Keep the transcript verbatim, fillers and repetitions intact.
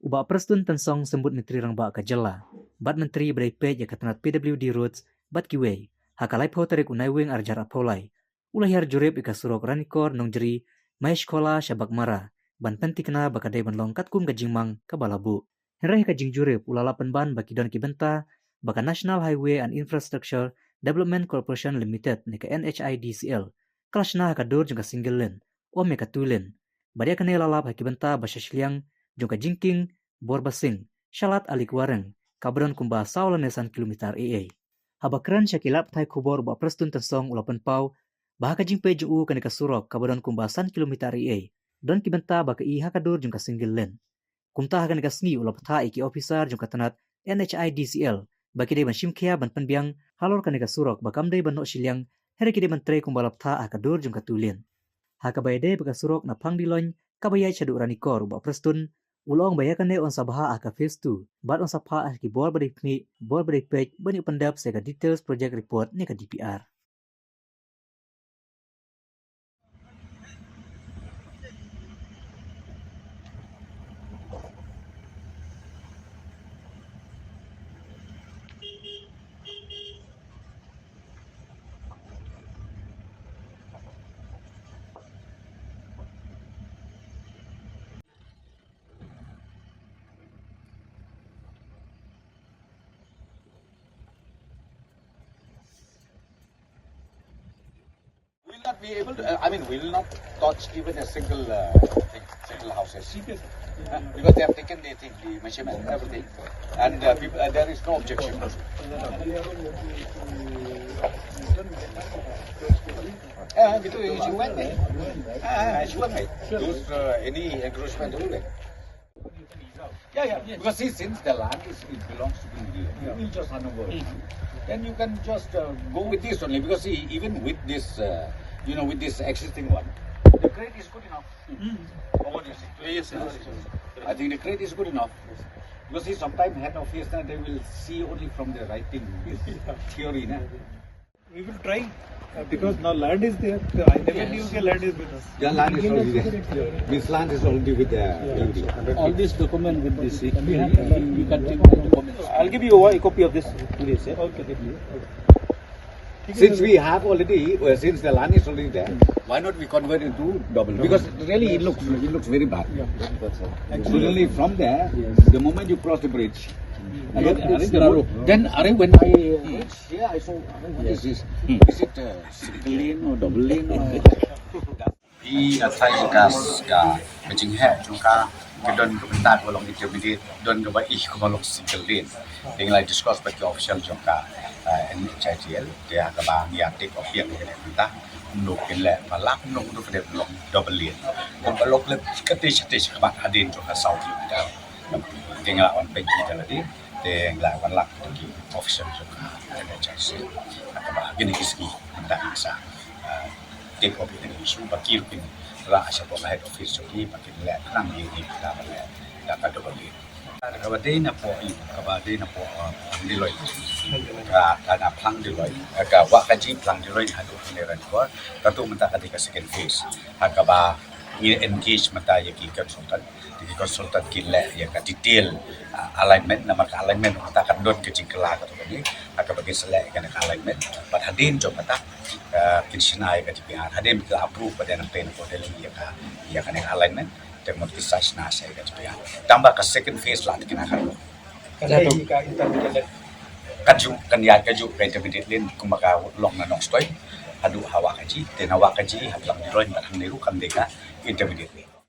U Bah Prestone Tynsong, Symbud Myntri Rangbah ka jylla bad Myntri ba dei peit ïa ka tnat P W D Roads bad kiwei, ha ka laiphew tarik u Naiwieng arhajar arphew lai, u la hiar jurip ïa ka surok Ranikor Nongjri, Maheshkhwala sha Baghmara, ban pynthikna ba ka dei ban long katkum ka jingmang kaba la buh. Hynrei ha ka jingjurip u la lap pynban ba ki don ki bynta ba ka National Highway and Infrastructure Development Corporation Limited ne ka N H I D C L ka la shna ha ka dur jong ka single lane, ym ïa ka two lane. Bad ïa kane la lap ha ki bynta ba sha shiliang jong ka jingkieng Borbasing, Shalat Aliakwareng, kaba don kumba saw lane san kilometer eiei. Haba kren sha ki lad pathai khubor, u Bah Prestone Tynsong u la pynpaw ba ha ka jingpeit jong u, kane ka surok kaba don kumba san kilometer eiei, don ki bynta ba ka i ha ka dur jong ka single lane. Kumta ha kane ka sngi u la bthah ïa ki officer jong ka tnat N H I D C L ba ki dei ban shim khia ban pynbiang halor kane ka surok ba kam dei ban noh shiliang, hynrei ki dei ban trei kumba la bthah ha ka dur jong ka two lane. Ha kaba ïadei bad ka surok na Phangdiloin kaba ïaid shaduh Ranikor, u Bah Prestone u la ong ba ïa kane yn sa bhah ha ka phase two bad yn sa phah ha ki bor ba dei phih, bor ba dei peit ban ïoh pyndep sa ka details project report ne ka D P R. We'll not be able to, uh, I mean, we'll not touch even a single, uh, thing, single houses. Uh, because they have taken, they think, the measurement, everything. And, uh, peop- uh, there is no objection. Ah, gitu, eh, siwan, eh. Ah, siwan, eh. Those, uh, any encroachment, everywhere. Yeah, yeah. Because see, since the land is, it belongs to the, yeah, we just hand over. Mm. Then you can just, uh, go with this only. Because see, even with this, uh, you know, with this existing one, the grade is good enough. Mm. Or what do you say? Yes, yes, yes. I think the grade is good enough. Because see, sometimes head office, uh, they will see only from the writing, this theory, na? We will try, uh, because now land is there. I never knew the land is with us. Yeah, land is already there. This land is already with the L D. All this document with this, we have, and then we can take the documents. I'll give you a copy of this today, sir. Okay, thank you. Since we have already, uh, since the land is already there, why not we convert it to double? Because really it looks, it looks very bad. Yeah. Suddenly from there, yes, the moment you cross the bridge, and then, and then, then, then when I reach here, I saw, what is this? Is it, uh, single lane or double lane or? Ïa, nga tharai ka, ka, ka jingheh jong ka, ka don ka bynta ka long intermediate, don kaba ïoh kaba long single lane. Te nga la discuss bad ki official jong ka, uh, N H I D C L, te ha kaba ngi ïa take off ïa ka bynta, kumno kin leh, ba lah kumno kumno ka dei ban long double lane. Kumba long leh ka tei sha tei sha khmat hadien jong ka saw kilometer. Te nga la wan peit kita lade, te nga la wan lap ki official jong ka N H I D C L. Ha kaba kine ki sngi mynta ngi sa, ah, take off ïa kane ka issue, ba ki ruh kin rah shapoh ka head office jong ki, ba kin leh khnang ïa kine ki, ba leh da ka double lane. Kaba dei napoh, kaba dei napoh, ah, Phangdiloin. Ka, ka na Phangdiloin, ka Wahkaji, Phangdiloin haduh Ranikor. Katu mynta ka dei ka second phase. Ha kaba ngi engage mynta ïa ki consultant. Te ki consultant kin leh ïa ka detail, ah, alignment, namar ka alignment mynta ka don ka jingkylla katto katne. Ha kaba kin sa leh ïa kane ka alignment. Bad hadien jong kata, ah, kin shna ïa ka D P R. Hadien ba ki la approve bad ïa nangta napoh Delhi ïa ka, ïa kane ka alignment. Te mut kin sa shna sa ïa ka D P R. Tangba ka second phase la te kin ïa ka. Kajuh, kan ïa kajuh ka intermediate lane kumba ka long na Nongstoiñ haduh ha Wahkaji, te na Wahkaji ha Phangdiloin bad hangne ruh kan dei ka intermediate lane.